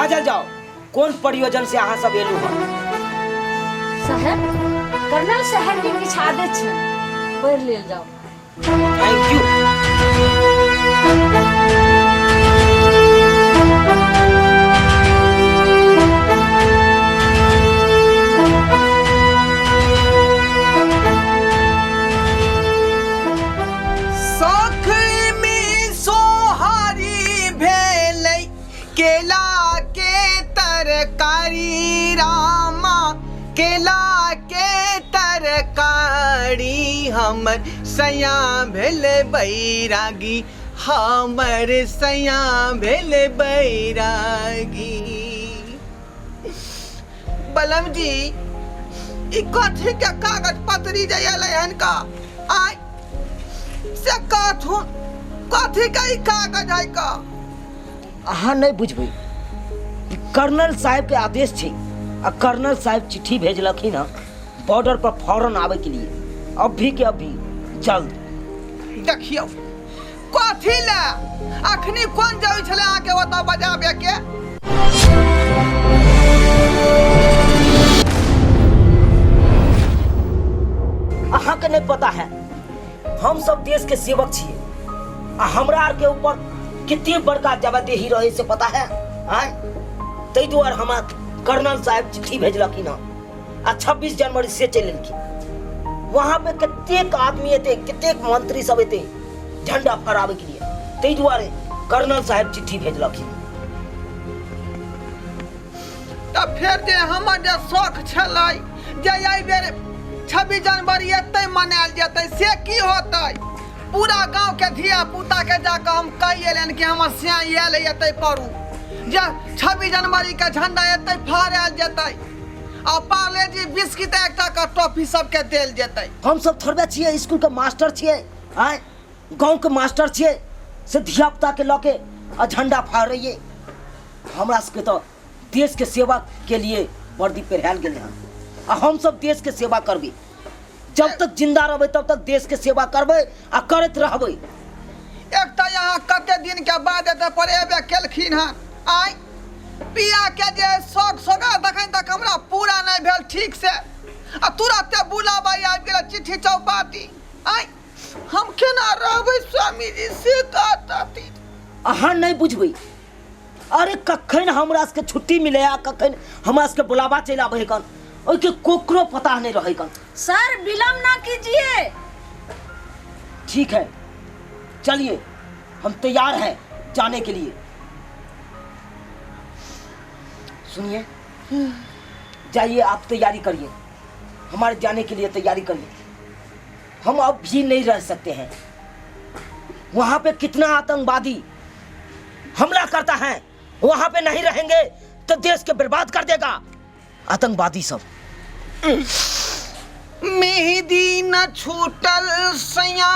बाजल जाओ, कोन प्रयोजन से अहाँ सब एलू हन? साहेब, कर्नल साहेब के किछु आदेश छनि, पढ़ि लेल जाओ। Thank you. शौख में सोहारी भेलै केला के तरकारी रामा, केला के तरकारी। हमर सैया भेल बैरागी, हमर सैया भेल बैरागी। बलम जी, ई कथी के कागज पत्री जे एलै हन का आय से कथू कथी के ई कागज है का? अहाँ नहि बुझबै, ई कर्नल साहब के आदेश छै आ कर्नल साहब चिट्ठी भेजलखिन हँ बॉर्डर पर फौरन आबै के लिए, अभी के अभी जल्द। देखियौ कथी ले अखनी कोन जरूरी छलै अहाँके ओतऽ बजाबे के? अहाँके नहि पता है, हम सब देश के सेवक छियै आ हमरा आर के ऊपर कितनी बड़का जवाबदेही रहे से पता है? आय ताहि दुआरे हमरा कर्नल साहब चिट्ठी भेजलखिन हँ आ 26 जनवरी से चलि एलखिन। वहाँ पे कतेक आदमी एतै, कतेक मंत्री सब एतै झंडा फहराबै के लिए, ताहि दुआरे कर्नल साहब चिट्ठी भेजलखिन। तऽ फेर जे हमर जे शौक छलै जे एहि बेर 26 जनवरी एतै मनायल जेतै, से की होतै? पूरा गाँव के धिया पुता के जाकऽ हम कहि एलियनि कि हमर सियाँ आयल एतै परू जे 26 जनवरी के झंडा एतै फहरायल जेतै आ पार्ले जी बिस्किट एकटा के टॉफी सबके देल जेतै। हम सब थोड़बे छियै स्कूल के मास्टर छियै, आँय गाँव के मास्टर छियै से धिया पुता के लऽ के आ झंडा फहरैयै? हमरा सबके तऽ देश के सेवा के लिए वर्दी पहिरायल गेलै हन आ हम सब देश के सेवा करबै। जब तक जिंदा रहबै तब तक देश के सेवा करबै आ करैत रहबै। एक तऽ यहाँ कते दिन के बाद एतऽ पर एबे केलखिन हन, आँय पिया के जे शौक सोगार तखन तक हमरा पूरा नहि भेल ठीक से आ तुरते बुलावा आबि गेल चिट्ठी चौपाटी। आँय हम केना रहबै स्वामी जी से कहती? अहाँ नहि बुझबै। अरे कखन हमरा सबके छुट्टी मिले आ कखन हमरा सबके बुलावा चलि आबै कन, ओहिके ककरो पता नहि रहै कन। सर विलम्ब ना कीजिए। ठीक है चलिए, हम तैयार हैं जाने के लिए। सुनिए, जाइए आप तैयारी करिए, हमारे जाने के लिए तैयारी करिए। हम अब भी नहीं रह सकते हैं वहां पे। कितना आतंकवादी हमला करता है, वहां पे नहीं रहेंगे तो देश के बर्बाद कर देगा आतंकवादी सब। मेहंदी न छूटल सैया,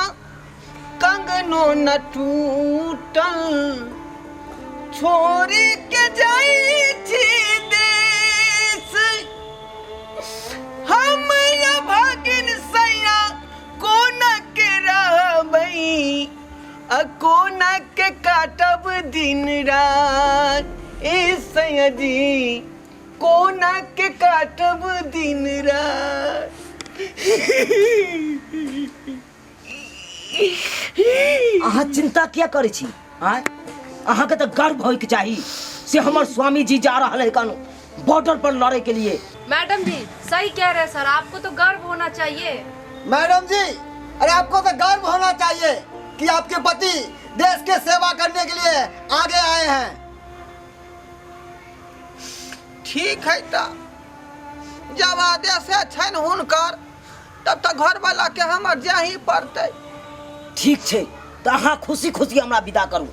कंगनो न टूटल, छोड़ी के जाई छी देश हम या भागिन सैया, कोना के रहबै आ कोना के काटब दिन रात। ए सैया जी, कोना के काटब दिन रात। अहाँ चिंता किया करै छी? आँय, अहाँके तऽ गर्व होइके चाही से हमर स्वामी जी जा रहल है कानू बॉर्डर पर लड़े के लिए। मैडम जी सही कह रहे हैं सर, आपको तो गर्व होना चाहिए। मैडम जी, अरे आपको तो गर्व होना चाहिए कि आपके पति देश के सेवा करने के लिए आगे आए हैं। ठीक है तऽ जब आदेश छनि हुनकर तब तऽ घरवाला के हमर जाही पड़तै। ठीक छै तऽ अहाँ खुशी खुशी हमरा विदा करू।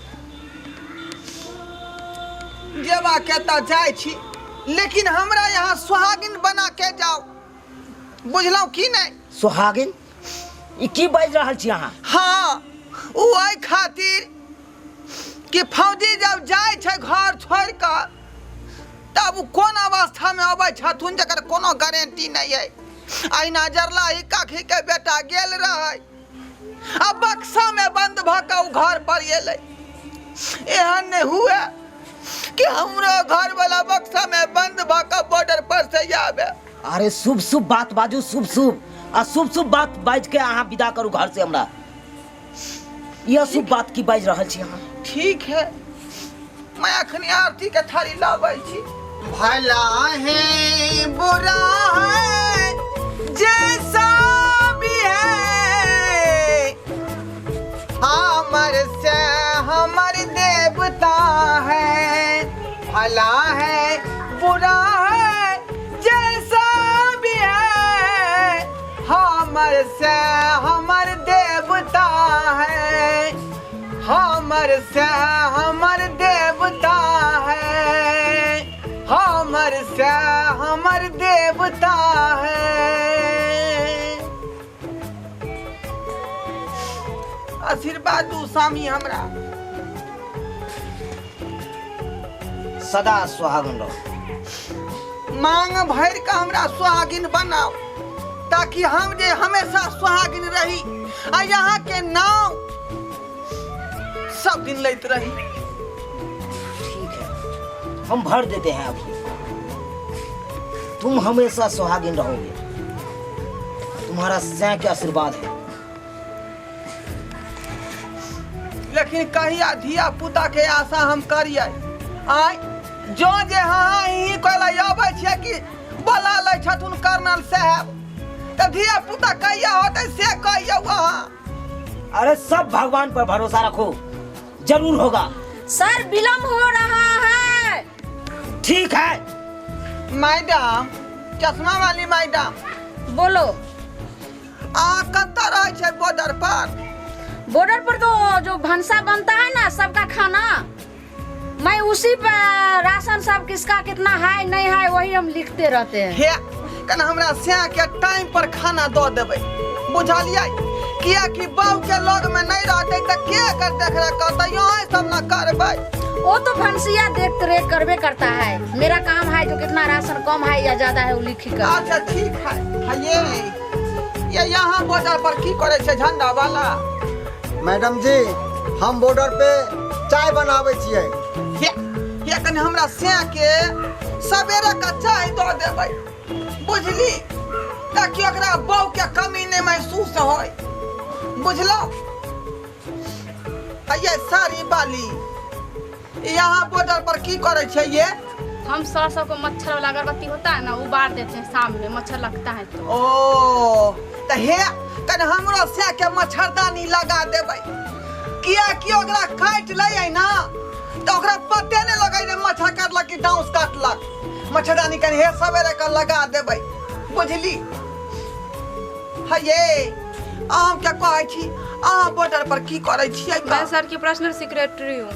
जेबा के तऽ जाइ छी, लेकिन हमरा यहाँ सुहागिन बना के जाओ, बुझलहुँ की नहि? सुहागिन? ई की बाजि रहल छी अहाँ? हाँ, ओ एहि खातिर कि फौजी जब जाइ छै घर छोड़ि कऽ तब ओ कोन अवस्थामे अबै छथुन जकर कोनो गारंटी नहि अइ। अहिना जरला ही काखीके बेटा गेल रहै आ बक्सामे बंद भऽ कऽ ओ घर पर एलै। एहन नहि हुए कि हमरो घर वाला बक्सा में बंद भऽ कऽ बॉर्डर पर से आबे। अरे शुभ शुभ बात बाजू, शुभ शुभ आ शुभ शुभ बात बाजि के अहाँ विदा करू घर से हमरा। यह शुभ बात की बाजि रहल छी अहाँ? ठीक है, मैं अखनी आरती के थाली लाबै छी। भला है बुरा है जैसा भी है, हमर से हमर देवता है। भला है बुरा है जैसा भी है, हमर से हमर देवता है। हमर से हमर देवता है, हमर से हमर देवता है। आशीर्वाद दू स्वामी हमरा। सदा सुहागन रहो। मांग भर के हमरा सुहागिन बनाओ ताकि हम जे हमेशा सुहागिन रही आ यहाँ के नाम सब दिन लेते रही। ठीक है, हम भर देते हैं अभी। तुम हमेशा सुहागिन रहोगे, तुम्हारा सैं के आशीर्वाद है। लेकिन कहिया धिया पुता के आशा हम करिए? आय जो जे हाँ ही कहला अबै छियै कि बोला लै छथुन कर्नल साहब, तऽ धिया पुता कहिया होतै से कहियौ अहाँ। अरे सब भगवान पर भरोसा रखो, जरूर होगा। सर विलम्ब हो रहा है। ठीक है मैडम, चश्मा वाली मैडम। बोलो। अहाँ कतऽ रहै छै बॉर्डर पर? बॉर्डर पर तो जो भंसा बनता है ना सबका खाना, मैं उसी पर राशन सब किसका कितना है नहीं है वही हम लिखते रहते हैं। हे कन हमरा सैं के टाइम पर खाना दऽ देबै, बुझलियै? कियाकि बहू के लग में नहीं रहतै तऽ के एकर देखरेख करतै? अहाँ सब न करबै। वो तो भंसिया देख रेख करबे करता है, मेरा काम है जो कितना राशन कम है या ज्यादा है वो लिखी कर। अच्छा ठीक है। हाँ, ये यहाँ बॉर्डर पर की करे छै झंडा वाला? मैडम जी, हम बॉर्डर पे चाय बनाबै छियै। हे हे कनि हमरा सैं के सवेरे का चाय दऽ देबै, बुझली? ताकि ओकरा बहू के कमी नहि महसूस होय, बुझलहुँ? आ ये साड़ी बाली यहाँ बॉर्डर पर की करे छै ये? हम सर सबको मच्छर वाला अगरबत्ती होता है ना वो बार देते हैं, शाम में मच्छर लगता है तो। ओ तऽ हे कनि हमरो सैं के मच्छरदानी लगा देबै, कियाकि ओकरा काटि लै ना तऽ ओकरा पते नहि लगै जे मच्छर काटलक कि डाउस काटलक। मच्छरदानी कनि हे सवेरे के लगा देबै, बुझली? हे ये अहाँ के कहै छी अहाँ बॉर्डर पर की करै छियै? मैं सर की पर्सनल सेक्रेटरी हूँ।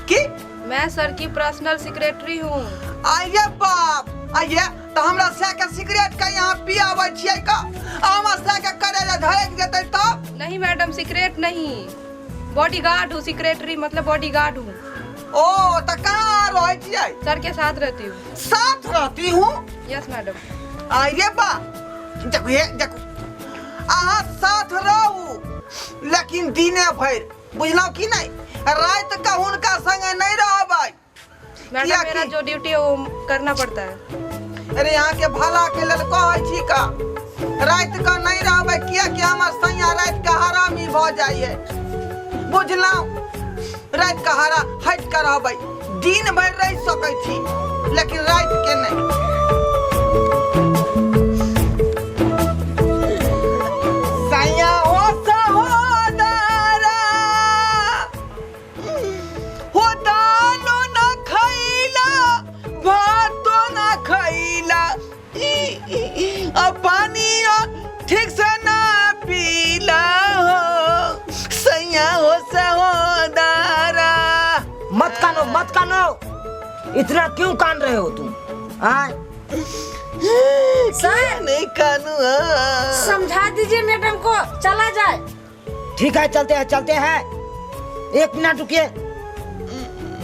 की? मैं सर की पर्सनल सेक्रेटरी हूँ। आइए बाप आइए, तऽ हमरा सैं के सिगरेट के यहाँ पियाबै छियै का? हमरा सैं के करे ले धरक जेतै तब? नहीं मैडम, सिगरेट नहीं, बॉडीगार्ड हूँ। सेक्रेटरी मतलब बॉडीगार्ड हूँ। ओ तऽ कहाँ रहै छियै? सर के साथ रहती हूँ। साथ रहती हूँ? Yes madam. आइए बा, देखू हे देखू, अहाँ साथ रहू लेकिन दिने भरि, बुझलहुँ कि नहि? राति के हुनका संगे नहि रहबै। मैडम किया मेरा की? जो ड्यूटी है वो करना पड़ता है। अरे यहाँ के भला के लेल कहै छी का राति के नहि रहबै, कियाकि हमर सैया राति के हरामी भऽ जाइए, बुझलहुँ? राति के हरा हटि के रहबै, दिन भरि रहि सकै छी लेकिन राति के नहि। सैया हो सहोदरा, हो दालो न खैला भातो न खैला, आ पानियो ठीक से ना पीला हो सैया हो सहोदरा। मत कानो, मत कानो, इतना क्यों कान रहे हो तुम? आय सर नहीं कानू हाँ। समझा दीजिए मैडम को, चला जाए। ठीक है, चलते हैं चलते हैं। एक मिनट रुकिए,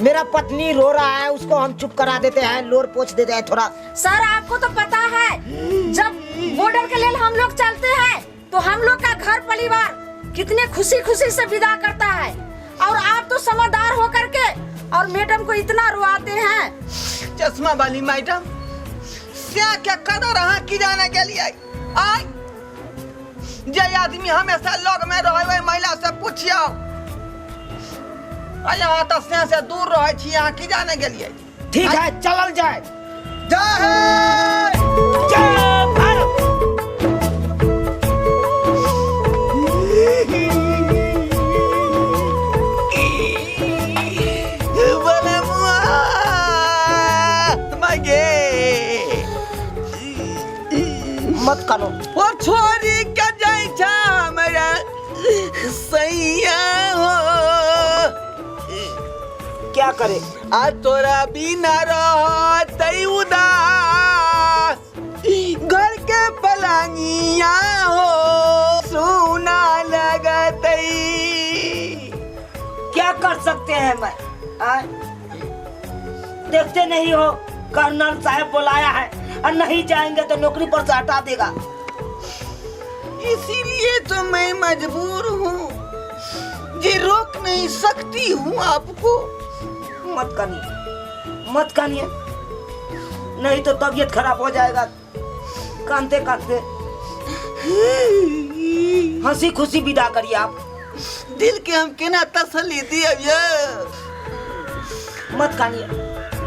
मेरा पत्नी रो रहा है, उसको हम चुप करा देते हैं, लोर पोछ देते हैं थोड़ा। सर आपको तो पता है, जब बॉर्डर के लिए हम लोग चलते हैं तो हम लोग का घर परिवार कितने खुशी खुशी से विदा करता है, और आप तो समझदार हो करके और मैडम को इतना रुआते हैं। चश्मा वाली मैडम से के कदर अहाँ की जाने गेलियै आय? जे आदमी हमेशा लग में रहे ओहि महिला से पुछियौ। आ अहाँ तऽ से से दूर रहै छी, अहाँ की जाने गेलियै? ठीक है, चलल जाए। जय हिंद, जय भारत। बलमुआ मगे मत करो। ओ छोरी के जाइ छ हमरा सैया हो। क्या करे? आ तोरा बिना रहतै उदास, घर के पलांगिया हो सुना लगतै। क्या कर सकते हैं मैं? आय? देखते नहीं हो, कर्नल साहब बुलाया है और नहीं जाएंगे तो नौकरी पर से हटा देगा। इसीलिए तो मैं मजबूर हूँ जे रोक नहीं सकती हूँ आपको। मत करिए, मत करिए, नहीं तो तबीयत खराब हो जाएगा। कांदते कांदते हंसी खुशी विदा करिए आप। दिल के हम केना तसल्ली दिए ये? मत कानिए,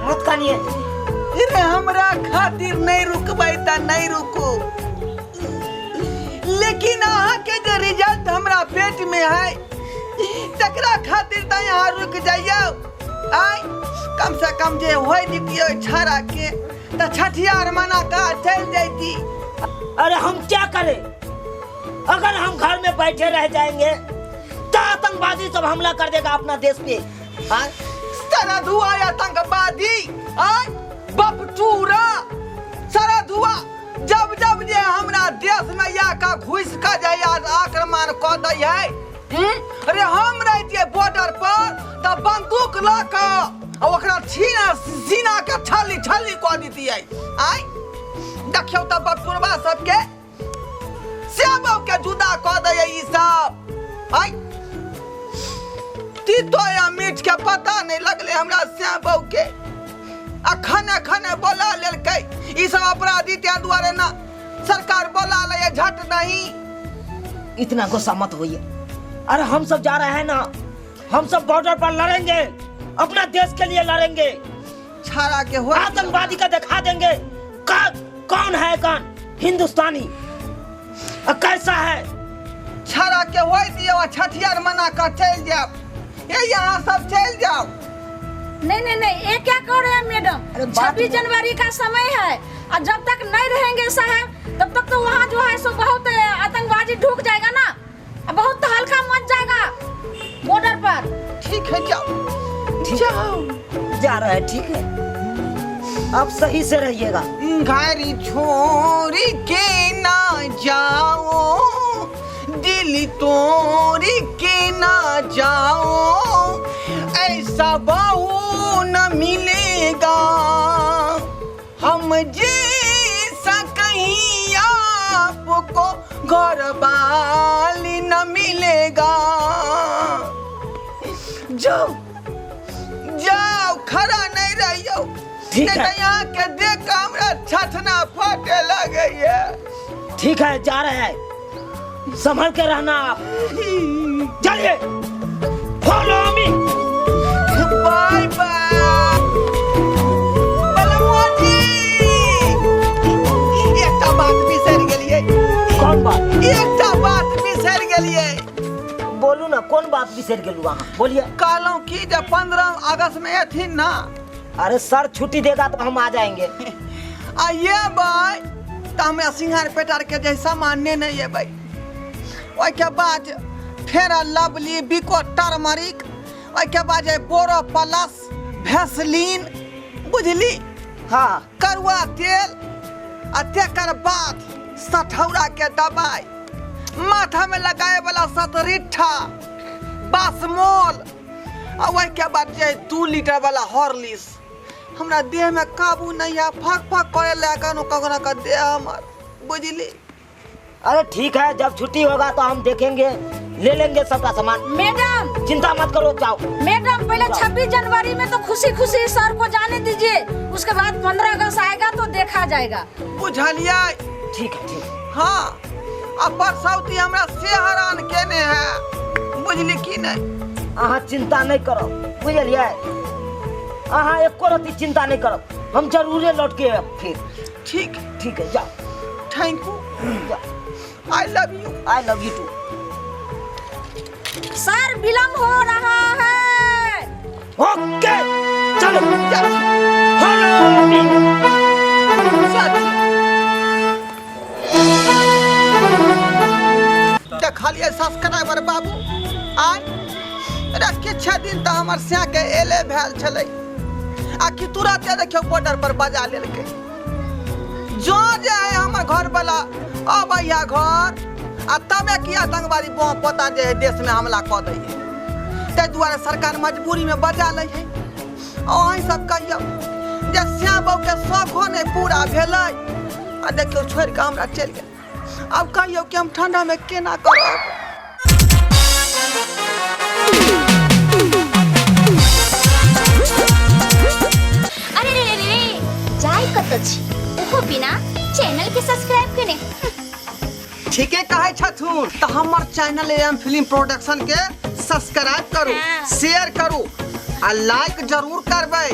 मत कानिए। रे हमरा खातिर नहीं रुकबै त नहीं रुकू, लेकिन अहाँ के जे रिजल्ट हमरा पेट में है तकरा खातिर त यहाँ रुक जाइयो। आय कम से कम जे हो जतियै छाड़ा के त छठियार मना का चल जैती। अरे हम क्या करें? अगर हम घर में बैठे रह जाएंगे तो आतंकवादी सब हमला कर देगा अपना देश पे। हाँ? सारा धुआ आतंकवादी आय बपटूरा सारा धुआ जब जब जे हमरा देश में या का घुस का जाय आक्रमण क दै है। अरे हम रहितियै बॉर्डर पर त बंदूक ल क आ ओकरा छीना सीना के छल्ली छल्ली क दितियै। आय देखियौ त बपटुरबा सबके सेबो के जुदा क दै ई सब। आय तीतो या मीठ के पता नहीं लगले हमरा श्याम के, आ खने खने बोला लेलकै ई सब अपराधी, त्या दुआरे ना सरकार बोला ले झट नहीं। इतना गुस्सा मत होइए। अरे हम सब जा रहे हैं ना, हम सब बॉर्डर पर लड़ेंगे, अपना देश के लिए लड़ेंगे। छाड़ा के हो आतंकवादी का दिखा देंगे कौन है कौन हिंदुस्तानी और कैसा है। छाड़ा के हो दियो आ छठियार मना के चलि जाओ, ए यहाँ सब चलि जाओ। नहीं नहीं नहीं, ये क्या कर रहे हैं मैडम? अरे बात 26 जनवरी का समय है और जब तक नहीं रहेंगे साहब तब तक तो वहाँ जो है सो बहुत आतंकवादी ढुक जाएगा ना, और बहुत हल्का मच जाएगा बॉर्डर पर। ठीक है जाओ जाओ, जा रहा है, ठीक है, अब सही से रहिएगा। घर छोड़ के ना जाओ, दिल तोड़ के ना जाओ, ऐसा बहू न मिलेगा हम जैसा कहीं आपको घर वाली न मिलेगा। जाओ जाओ, खड़ा नहीं रहियो। ठीक है। नहीं तो यहाँ के देख के हमरा छछना फटे लगैया। ठीक है, जा रहे हैं, संभल के रहना आप। चलिए follow me. Bye bye बलमुआ जी। एकटा बात बिसरि गेलियै। कौन बात? एकटा बात बिसरि गेलियै। बोलू ना, कौन बात बिसरि गेलू अहाँ? बोलिए। कहलहुँ कि जे 15 अगस्त में एथिन ना? अरे सर छुट्टी देगा तो हम आ जाएंगे। आ ये भाई तऽ हमरा सिंगार पेटार के जे सामान नेने एबै, ओहिके बाद फेर लवली बिको टर्मरिक, ओहिके बाद जे बोरो प्लस भेसलीन बुझली, हाँ करुआ तेल, आ तेकर बाद सठौरा के दवाई, माथा में लगाए वाला सतरिठा बासमोल, आ ओहिके बाद जे 2 लीटर वाला हॉर्लिक्स। हमरा देह में काबू नहीं है, फक फक करे लगा कखनो का देह हमर बुझली। अरे ठीक है, जब छुट्टी होगा तो हम देखेंगे, ले लेंगे सबका सामान। मैडम, चिंता मत करो, जाओ। मैडम, पहले 26 जनवरी में तो खुशी खुशी सर को जाने दीजिए, उसके बाद 15 अगस्त आएगा तो देखा जाएगा। बुझलियै? ठीक है, ठीक है। हाँ, आ परसौती हमरा से हरान केने है, बुझली की नहीं? अहाँ चिंता नहीं करो, बुझलियै? अहाँ एको रत्ती चिंता नहीं करब, हम जरूरे लौट के आयब फिर। ठीक। ठीक है, जाओ। Thank you. जाओ। I love you. I love you too. Sir, विलम्ब हो रहा है। ओके, चलो। चल। हेलो। चल। देखलियै सब्सक्राइबर बाबू, आय रे किछु दिन तऽ हमर सैके एले भेल छलै आ कि तुरते देखियौ बॉर्डर पर बजा लेलकै। जो जे है हमर घर वाला अबैया घर आ तबे की आतंकवादी बम पता जे है देश में हमला कऽ दै है, ताहि दुआरे सरकार मजबूरी में बजा लै है। अहीं सब कहियौ जे श्याम बाबूके शौखो नहि पूरा भेलै आ देखियौ छोड़ि कऽ हमरा चलि गेल। आब कहियौ कि हम ठंडा में केना करब? अरे रे रे रे, जाय कत छी ओहो बिना चैनल के सब्सक्राइब केने? ठीके कहै छथुन। तऽ हमर चैनल एम फिल्म प्रोडक्शन के सब्सक्राइब करू, हाँ। शेयर करू आ लाइक जरूर करबै।